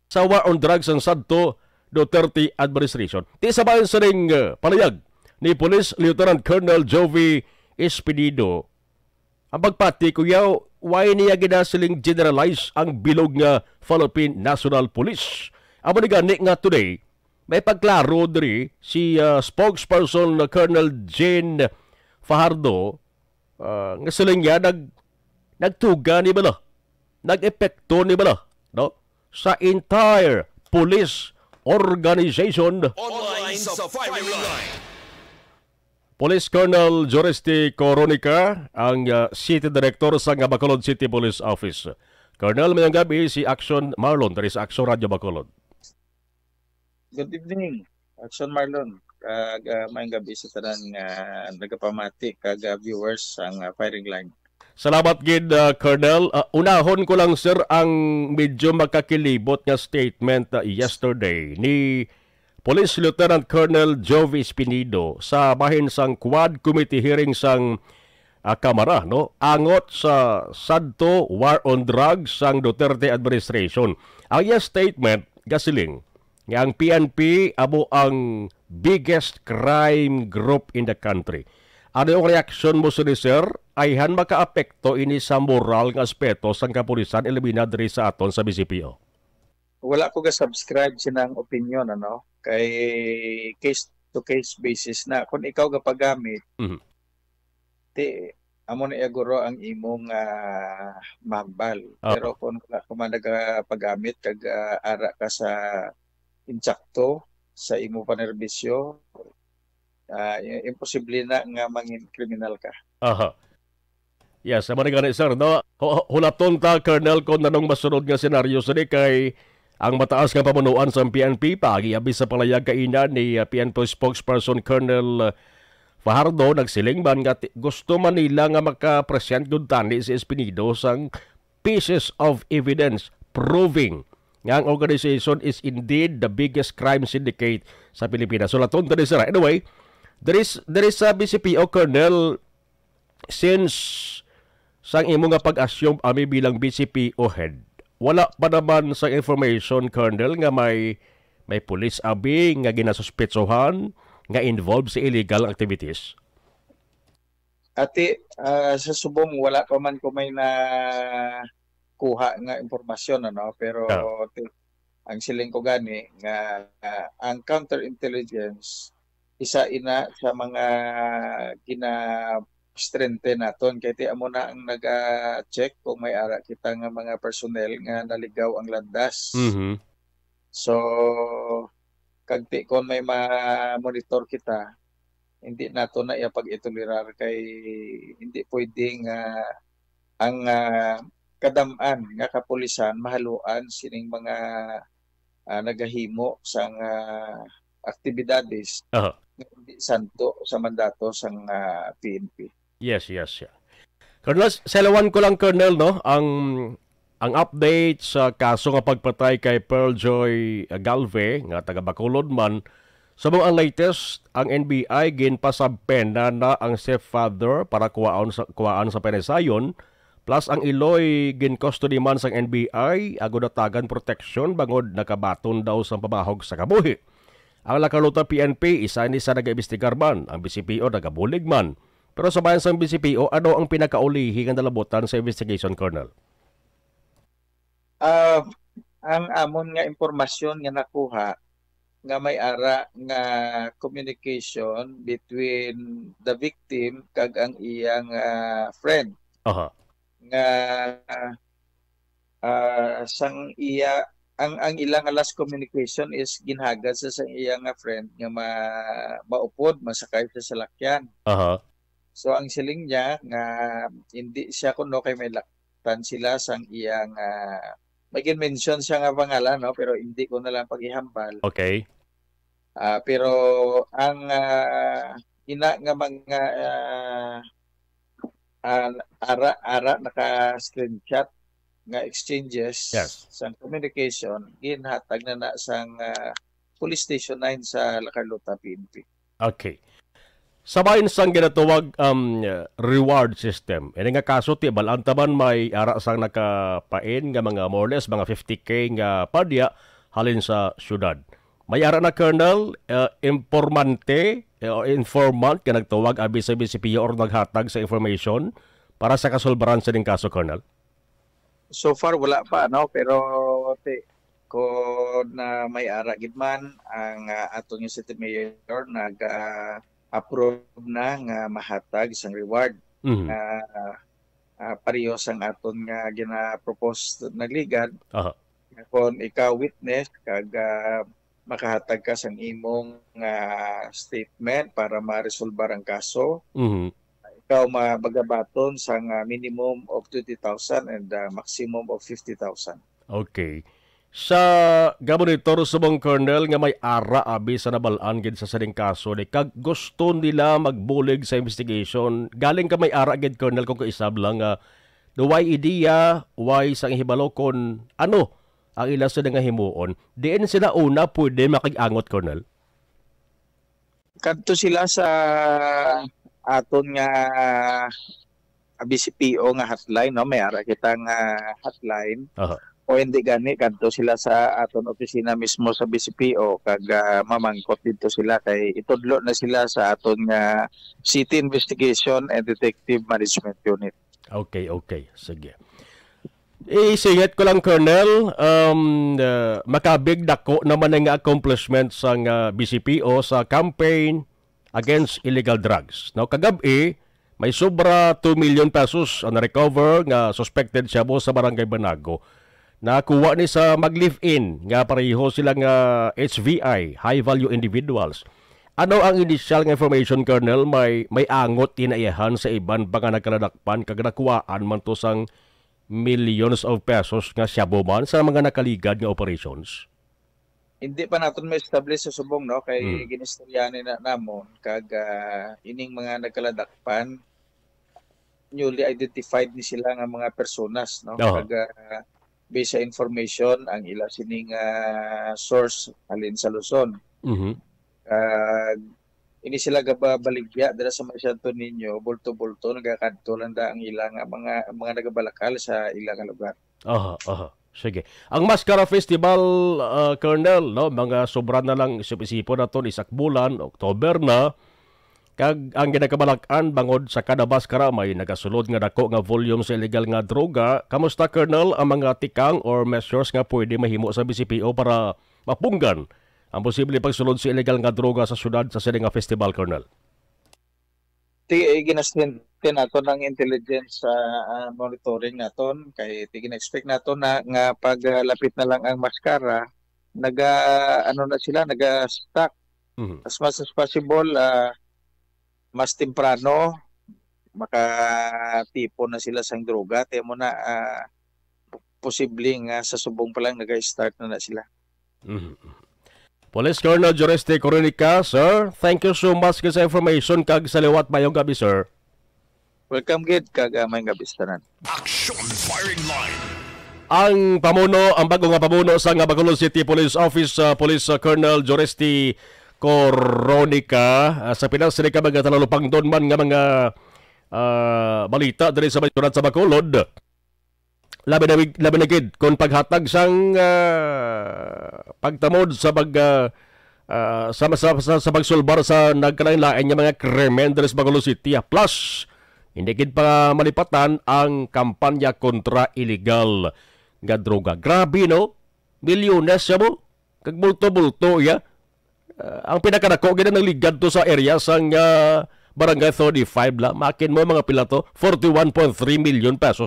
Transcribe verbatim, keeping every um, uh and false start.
sa war on drugs sang sadto Duterte administration. Ti sa bahin sining, uh, palayag ni Police Lieutenant Colonel Jovi Espinido, ang pagpati, kuya, why niya ginasiling generalize ang bilog nga Philippine National Police? Amo ni gani nga today, may pagklaro diri si, ah, spokesperson na Colonel Jane Fajardo, ah, nga siling niya nag-, nagtuga ni bala, nag-epekto ni bala, no? Sa entire police organization. Online sa firing line. Police Colonel Juriste Coronica, ang, ah, City Director sa Bacolod City Police Office. Colonel, mayong gabi, si Action Marlon, diri sa Action Radio Bacolod. Good evening, Action Marlon. Kag, ah, mayong gabi sa tanan nga nagapamati kag, ah, viewers sang, ah, firing line. Salamat gid, ah, Colonel. Ah, unahon ko lang, sir, ang medyo makakilibot nga statement, ah, yesterday ni Police Lieutenant Colonel Jovi Espinido sa bahin sang Quad Committee hearing sang, ah, Kamara, no? Angot sa sadto war on drugs sang Duterte administration. Ang iya statement, gasiling nga ang P N P amo ang biggest crime group in the country. Ano ang reaksyon mo sini, sir? Ayhan makaapekto ini sa moral nga aspeto sang kapulisan, ilabi na diri sa aton sa B C P O? Wala ko ga-subscribe sinang opinion, ano, kay case to case basis na. Kung ikaw gapagamit, Mhm. ti, amo na iya guro ang imong, ah, mahambal. Ah. Pero kung wala ka man nagapagamit kag, ah, ara ka sa insakto sa imo panerbisyo, ah, i-, imposible na nga mangin kriminal ka. Aha. Yes, amo ni gani, sir, no? Hu-, hu-, hulaton ta, Colonel, kung anong masunod nga senaryo sini, kay ang mataas nga pamunuan sa P N P, paagi abi sa palayag kaina ni, uh, P N P spokesperson Colonel, uh, Fajardo, nagsiling man nga ti-, gusto man nila nga maka-present gud tani si Espinido sang pieces of evidence proving nga ang organization is indeed the biggest crime syndicate sa Pilipinas. So, hulaton ta ni, sir. Anyway, there is, there is a B C P O, Colonel, since sang imo nga pag-assume ami bilang B C P O head, wala pa naman sa information, Colonel, nga may, may pulis abi nga ginasuspetsohan nga involved sa illegal activities? Ati, ah, sa subong, wala pa man ko may nakuha nga impormasyon, ano, pero Ah. ti-, ang siling ko gani nga, ah, ang counterintelligence, isa ina sa mga gina-strengthen naton. Kay ti amo na ang naga-check kung may ara kita nga mga personnel nga naligaw ang landas. Mhm. So, kag ti kon may ma-monitor kita, hindi nato na iya pag-itolerar kay hindi pwede nga ang, ah, kadam-an nga kapulisan mahaluan sining mga, ah, nagahimo sang, ah, aktibidades Aha. nga hindi santo sa mandato sang, ah, P N P. Yes, yes, yeah. Colonel, selawan ko lang, Colonel, no, ang, ang update sa kaso nga pagpatay kay Pearl Joy Galve, nga taga Bacolod man. Subong ang latest, ang N B I ginpasabpena na ang stepfather para kuwaon sa, kuwaan sa panisayon, plus ang iloy gin-custody man sang N B I, agod hatagan proteksyon bangod nakabaton daw sang pamahog sa kabuhi. Ang La Carlota P N P, isa ni sa nagaimbestigar man, ang B C P O nagabulig man. Pero sa bahin sang B C P O, ano ang pinakaulihi nga nalabutan sa investigation, Colonel? Ah, ang amon nga impormasyon nga nakuha nga may ara nga communication between the victim kag ang iyang, ah, friend. Aha. Nga, ah, sang iya, ang, ang ila nga last communication is ginhagad sa, sa iya nga friend nga ma-, maupod, masakay sa salakyan. Aha. So, ang siling niya nga hindi siya kuno kay may laktan sila sang iyang, ah, may gin-mention siya nga pangalan, no? Pero hindi ko na lang pag-ihambal. Okay. Ah, pero ang, ah, ina nga mga, ah, ah, ara, ara naka-screenshot nga exchanges Yes. sang communication, ginhatag na na sang, ah, Police Station nine sa La Carlota P N P. Okay. Sa bahin sang ginatawag, um, reward system, ini nga kaso, ti, bal-an ta man may ara sang nakapain nga mga more or less mga fifty K nga padya, halin sa syudad. May ara na, Colonel, uh, informante, uh, informant nga nagtawag abi sa B C P O or naghatag sa information para sa kasulbaran sining kaso, Colonel? So far, wala pa, no? Pero ti, kung na may ara gid man, ang, ah, aton nga city mayor nag-approve na nga mahatag isang reward Mhm. nga, ah, pareho sang aton nga gina-propose na ligad. Aha. Kung ikaw witness, kag, ah, makahatag ka sang imong, ah, statement para maresolbar ang kaso, Mhm. ikaw ma-, magabaton sang, ah, minimum of twenty thousand and, ah, maximum of fifty thousand. Okay. Sa gabonitor subong, Colonel, nga may ara abi sa nabal-an gid sa sining kaso ni, kag gusto nila magbulig sa investigation, galing ka may ara gid, Colonel, kung kaisab lang nga, do way idea, way sang hibalo kon ano ang ila sila nga himuon, diin sila una pwede makig-angot, Colonel? Kadto sila sa aton nga B C P O nga hotline, no? May ara kita nga hotline. Aha. O hindi gani, kadto sila sa aton opisina mismo sa B C P O kag, ah, mamangkot dito sila kay itudlo na sila sa aton nga City Investigation and Detective Management Unit. Okay, okay. Sige. Isingit ko lang, Colonel, um, uh, makabig dako naman ang accomplishment sang, uh, B C P O sa campaign against illegal drugs. Now, kagab-i, may sobra two million pesos ang na-recover nga suspected shabu sa Barangay Banago. Nakuha ni sa mag-live-in nga pareho sila nga H V I, high value individuals. Ano ang initial nga information, Colonel? May, may angot inaiyahan sa iban pa nga nagkaladakpan kag nakuhaan man to sang millions of pesos nga shabu man sa mga nakaligad nga operations? Hindi pa naton ma-establish sa subong, no, kay Hmm. ginistoryahan na namon kag, ah, ining mga nagkaladakpan, newly identified ni sila nga mga personas, no? Aha. Kag, ah, based sa information, ang ila sining, ah, source halin sa Luzon. Mhm. Kag ini sila gababaligya dira sa may Santo Niño, bulto-bulto nagakadto lang da ang ila nga mga, mga nagabalakal sa ila nga lugar. Aha, aha. Sige. Ang Mascara Festival, ah, Colonel, no, mga sobra na lang isip-isipon naton, isa ka bulan, October na. Kag ang ginakabalak-an bangod sa kada maskara may nagasulod nga dako nga volume sa illegal nga droga. Kamusta, Colonel, ang mga tikang or measures nga pwede mahimo sa B C P O para mapunggan ang posible pagsulod sa illegal nga droga sa syudad sa sini nga festival, Colonel? Ti, eh, ginasente naton ang intelligence, ah, ah, monitoring naton kay ti gina-expect naton na nga pag, ah, lapit na lang ang maskara, naga, ano na sila, naga-stock. Mhm. As much as possible, ah, mas temprano makatipon na sila sang droga. Ti mo na, ah, posible nga sa subong pa lang naga-start na na sila. Mhm. Police Colonel Juriste Coronica, sir, thank you so much sa information kag sa liwat, mayong gabi, sir. Welcome gid kag, ah, mayong gabi sa tanan. Action Firing Line. Ang pamuno, ang bago nga pamuno sa nga Bacolod City Police Office, ah, Police, ah, Colonel Juriste Coronica, ah, sa pinas ni ka mga talupangdon man nga mga, ah, balita diri sa may syudad sa Bacolod. Labi na, labi na gid kon paghatag sang, ah, pagtamod sa pag, ah, ah, sa, sa, sa, sa pagsulbar sa nagkalain-lain nga mga krimen diri sa Bacolod City, ah. Plus, hindi gid pa malipatan ang kampanya kontra illegal nga droga. Grabe, no? Milyones siya mo. Kag bulto-bulto, ya. Ah, ang pinakadako gid ang nagligad to sa area sang, ah, Barangay thirty-five la. Makin mo mga pila to, forty-one point three million pesos.